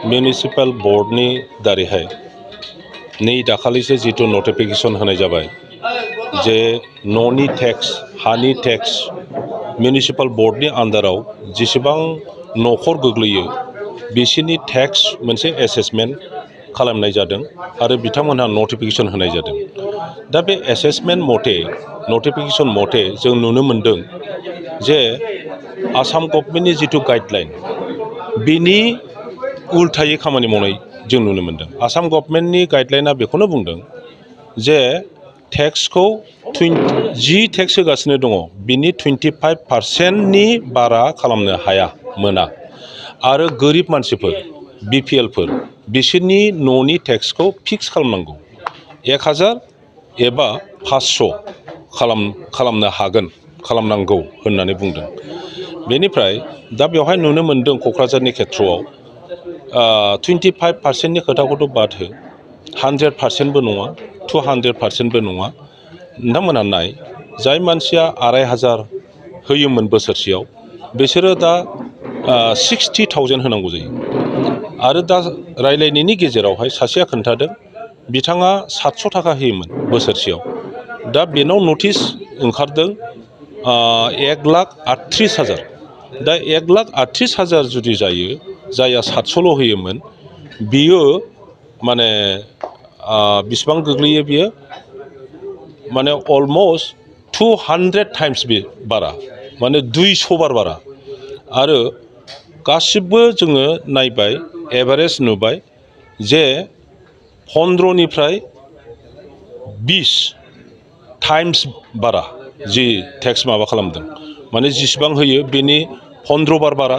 Municipal बर्डनि दारैहाय नै दाखालिसो जितु नटिफिकेसन होनाय जाबाय जे न'नि टेक्स हानि टेक्स म्युनिसिपाल बर्डनि आन्डाराव जेसेबां न'खर गोग्लैयो बिसोरनि टेक्स मोनसे एसेसमेन्ट खालामनाय जादों आरो बिथांमोनहा नटिफिकेसन होनाय जादों। दा बे एसेसमेन्ट मथे नटिफिकेसन मथे जों नुनो मोनदों जे आसाम गभर्नमेन्टनि जितु गाइडलाइन बिनि उल्थायै खामानि मावनाय जों नुनो मोनदों। आसाम गभर्नमेन्टनि गाइडलाइना बेखौनो बुंदों जे टेक्सखौ जि टेक्स होगासिनो दङ बिनि 25% बारा खालामनो हाया मोना आरो गोरिब मानसिफोर बिपिएलफोर बिसोरनि न'नि टेक्सखौ फिक्स खालामनांगौ 1000 एबा 500 खालामनो हागोन खालामनांगौ होननानै बुंदों। बेनिफ्राय दा बेवहाय नुनो मोनदों क'क्राझारनि खेथ्रआव 25%नि खोथाखौथ' बाद हो 100%बो नङा 200%बो नङा। नोंथांमोनहा नाय जाय मानसिया 2500 होयोमोन बोसोरसेयाव बिसोरो दा 60,000 होनांगौ जायो आरो दा रायलायनायनि गेजेरावहाय सासेया खोन्थादों बिथाङा 700 थाखा होयोमोन बोसोरसेयाव दा बेनाव नटिस ओंखारदों 1,38,000 दा 1,38,000 जुदि जायो जायहा 700ल' होयोमोन बियो माने बिसिबां गोग्लैयो बियो माने अलमस्ट 200 टाइम्स बे बारा माने 200 बार बारा आरो गासिबो जोङो नायबाय एभारेज नुबाय जे 15निफ्राय 20 टाइम्स बारा जि टेक्स माबा खालामदों माने जेसेबां होयो बेनि 15 बार बारा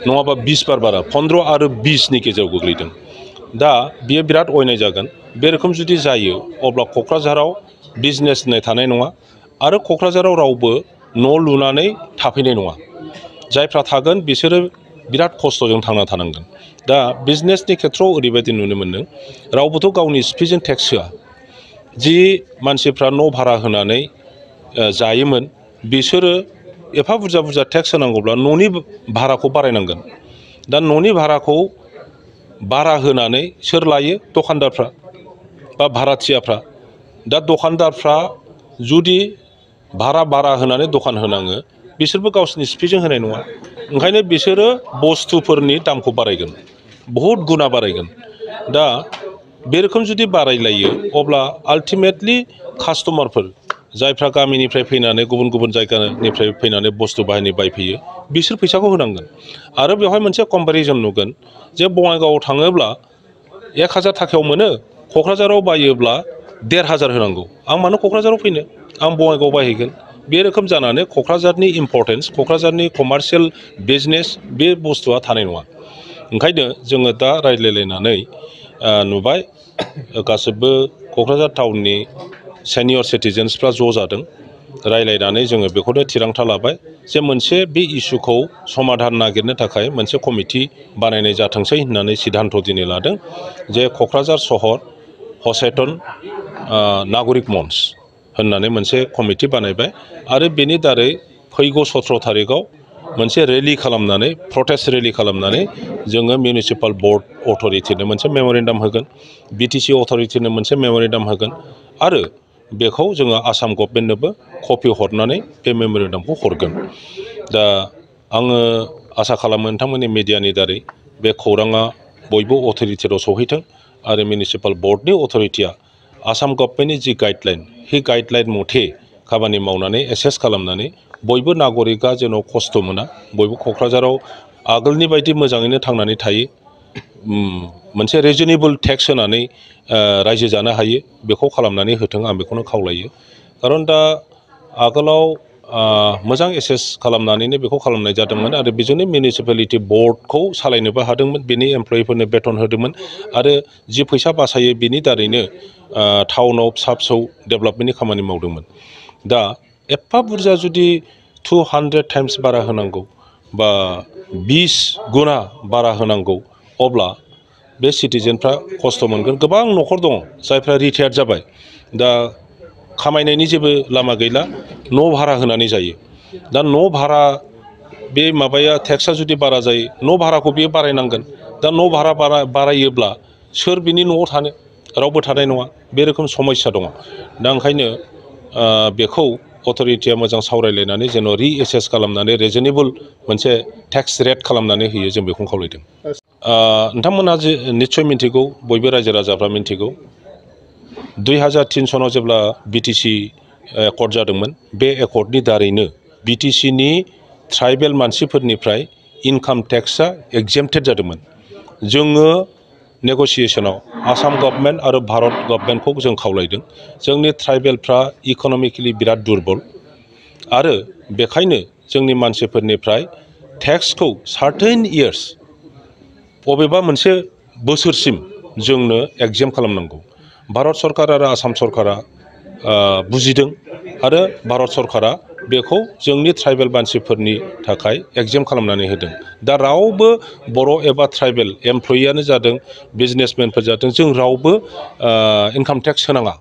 नङाबा 20 बार बारा 15 आरो 20नि गेजेराव गोग्लैदों। दा बियो बिराद अयनाय जागोन। बे रोखोम जुदि जायो अब्ला क'क्राझाराव बिजनेस होननाय थानाय नङा आरो क'क्राझाराव रावबो न' लुनानै थाफैनाय नङा। जायफ्रा थागोन बिसोरो बिराद खस्थ'जों थांना थानांगोन। दा बिजनेसनि खेथ्रआव ओरैबायदि नुनो मोनदों रावबोथ' गावनि स्पिजों टेक्स होआ। जि मानसिफ्रा न' भारा होनानै जायोमोन बिसोरो एफा बुरजा बुरजा टेक्स होनांगौब्ला न'नि भाराखौ बारायनांगोन। दा न'नि भाराखौ बारा होनानै सोर लायो दखानदारफ्रा बा भाराथियाफ्रा। दा दखानदारफ्रा जुदि भारा बारा होनानै दखान होनाङो बिसोरबो गावसिनि स्पिजों होनाय नङा। ओंखायनो बिसोरो बुस्थुफोरनि दामखौ बारायगोन बहुद गुना बारायगोन। दा बे रोखोम जुदि बारायलायो अब्ला आल्टिमेटलि कास्टमारफोर जायफ्रा गामिनिफ्राय फैनानै गुबुन गुबुन जायगानिफ्राय फैनानै बुस्थु बाहायनो बायफैयो बिसोर फैसाखौ होनांगोन। आरो बेवहाय मोनसे कम्पेरिजन नुगोन जे बङाइगावआव थाङोब्ला 1000 थाखायाव मोनो क'क्राझाराव बायोब्ला 1500 होनांगौ। आं मानो क'क्राझाराव फैनो आं बङाइगाव बायहैगोन। बे रोखोम जानानै क'क्राझारनि इम्परटेन्स क'क्राझारनि कमार्शियेल बिजनेस बे बुस्थुआ थानाय नङा। ओंखायनो जोङो दा रायज्लायलायनानै नुबाय गासिबो क'क्राझार टाउननि सेनियर सिटिजेन्सफ्रा ज' जादों रायज्लायनानै जोङो बेखौनो थिरांथा लाबाय जे मोनसे बे इस्युखौ समाधान नागिरनो थाखाय मोनसे कमिटि बानायनाय जाथोंसै होननानै सिद्धान्त दिनै लादों जे क'क्राझार सहर सचेतन नागरिक मन्च होननानै मोनसे कमिटि बानायबाय आरो बेनि दारै फैगौ 17 थारिखआव मोनसे रेलि खालामनानै प्रटेस्ट रेलि खालामनानै जोङो मिउनिसिपाल बर्ड अथरिटिनो मोनसे मेम'रेन्डाम होगोन बिटिसि अथरिटिनो मोनसे मेम'रेन्डाम होगोन आरो बेखौ जोङो आसाम गभर्नमेन्टनोबो कपि हरनानै बे मेम'रेन्डामखौ हरगोन। दा आङो आसा खालामो नोंथांमोननि मिडियानि दारै बे खौराङा बयबो अथरिटियाव सहैथों आरो मिउनिसिपाल बर्डनि अथरिटिया आसाम गभर्नमेन्टनि जि गाइडलाइन बे गाइडलाइन मथे खामानि मावनानै एसेस खालामनानै बयबो नागरिकआ जेन' खस्थ' मोना बयबो क'क्राझाराव आगोलनि बायदि मोजाङैनो थांनानै थायो मोनसे रिजनेबल टेक्स होनानै रायजो जानो हायो बेखौ खालामनानै होथों आं बेखौनो खावलायो। खारन दा आगोलाव मोजां एसेस खालामनानैनो बेखौ खालामनाय जादोंमोन आरो बेजोंनो मिउनिसिपेलिटि बर्डखौ सालायनोबो हादोंमोन बेनि एमप्लयिफोरनो बेथन होदोंमोन आरो जि फैसा बासायो बिनि दारैनो टाउनाव फिसा फिसौ डेभेलपमेन्टनि खामानि मावदोंमोन। दा एफा बुरजा जुदि 200 टाइम्स बारा होनांगौ बा 20 गुना बारा होनांगौ अब्ला बे सिटिजेनफ्रा खस्थ' मोनगोन। गोबां न'खर दङ जायफ्रा रिटायार्ड जाबाय दा खामायनायनि जेबो लामा गैला न' भारा होनानै जायो। दा न' भारा बे माबाया टेक्सआ जुदि बारा जायो न' भाराखौ बियो बारायनांगोन। दा न' भारा बारायोब्ला सोर बिनि न'आव थानो? रावबो थानाय नङा। बे रोखोम समस्या दङ। दा ओंखायनो बेखौ अथ'रिटिया मोजां सावरायलायनानै जेन' रिएसेस खालामनानै रिजनेबल मोनसे टेक्स रेट खालामनानै होयो, जों बेखौनो खावलायदों। नोंथांमोनहा निस्सय मिन्थिगौ, बयबो रायजो राजाफ्रा मिन्थिगौ, 2003 सनाव जेब्ला बिटिसि एकर्ड जादोंमोन, बे एकर्डनि दारैनो बिटिसिनि ट्राइबेल मानसिफोरनिफ्राय इनकाम टेक्सआ एक्जेम्प्टेड जादोंमोन। जोङो नेगसिएसनाव आसाम गभर्नमेन्ट आरो भारत गभर्नमेन्टखौ जों खावलायदों, जोंनि ट्राइबेलफ्रा इक'नमिकेलि बिराद दुरबल आरो बेखायनो जोंनि मानसिफोरनिफ्राय टेक्सखौ सार्टेन इयार्स बबेबा मोनसे बोसोरसिम जोंनो एक्जेम्प्ट खालामनांगौ। भारत सरकार आरो आसाम सरकारा बुजिदों आरो भारत सरकारा बेखौ जोंनि ट्राइबेल मानसिफोरनि थाखाय एक्जेम्प्ट खालामनानै होदों। दा रावबो बर' एबा ट्राइबेल एमप्लयियानो जादों, बिजनेसमेनफोर जादों, जों रावबो इनकाम टेक्स होनाङा।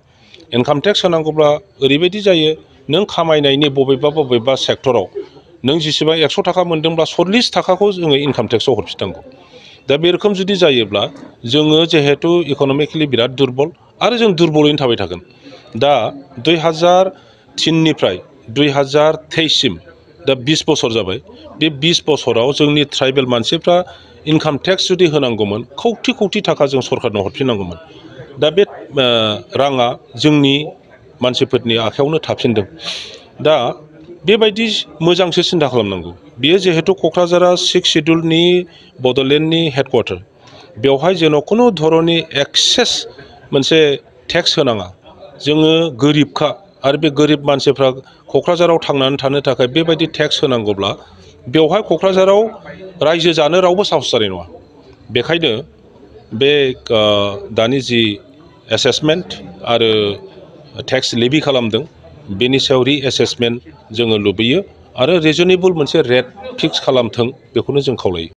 इनकाम टेक्स होनांगौब्ला ओरैबायदि जायो, नों खामायनायनि बबेबा सेक्टराव नों जेसेबां 100 थाखा मोनदोंब्ला 40 थाखाखौ जोङो इनकाम टेक्सआव हरफिननांगौ। दा बे रोखोम जुदि जायोब्ला जोङो जिहेथु इक'नमिकेलि बिराद दुरबल आरो जों दुरबलैनो थाबाय थागोन। दा 2003निफ्राय 2023सिम दा 20 बोसोर जाबाय। बे 20 बोसोराव जोंनि ट्राइबेल मानसिफ्रा इनकाम टेक्स जुदि होनांगौमोन, कौटि थाखा जों सरकारनो हरफिननांगौमोन। दा बे राङा जोंनि मानसिफोरनि आखायावनो थाफिनदों। दा बेबायदि मोजांसो सिन्था खालामनांगौ। बियो जिहेतु क'क्राझारा 6 सिडुलनि बड'लेण्डनि हेडक्वार्टार, बेवहाय जेन' खुनु धरननि एक्सेस मोनसे टेक्स होनाङा। जोङो गोरिबखा आरो बे गोरिब मानसिफ्रा क'क्राझाराव थांनानै थानो थाखाय बेबायदि टेक्स होनांगौब्ला बेवहाय क'क्राझाराव रायजो जानो रावबो साहस जानाय नङा। बेखायनो बे दानि जि एसेसमेन्ट आरो टेक्स लेभि खालामदों, बेनि सायाव रिएसेसमेन्ट जोङो लुबैयो आरो रिजनेबल मोनसे रेट फिक्स खालामथों, बेखौनो जों खावलायो।